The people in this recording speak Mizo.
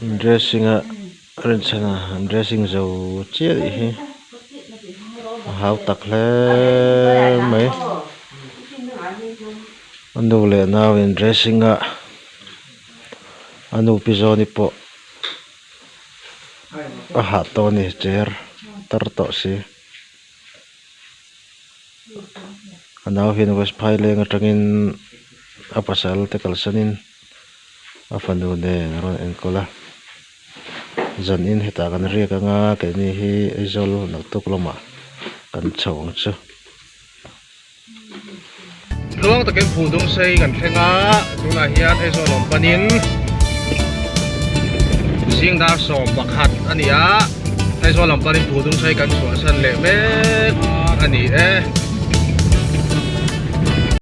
Dressing a rinchhan a an dressing zo chiah anih hi a hau tak hle mai a nu leh nau in dressing a a nu pi zawni pawh a hah tawh a ni chair tar tawh si a nau hian west phaileng atangin a pasal te kalsanin. A fanu nen a rawn enkawl a zan in hetah kan riak anga keini hi Aizawl naktuk lamah kan chho ang chu. Tluang takin phu dung sei kan thleng a tunah hian Aizawl awm panin zing dar 11 a ni a Aizawl awm panin phu dung sei kan chhuahsan leh mek a ni e.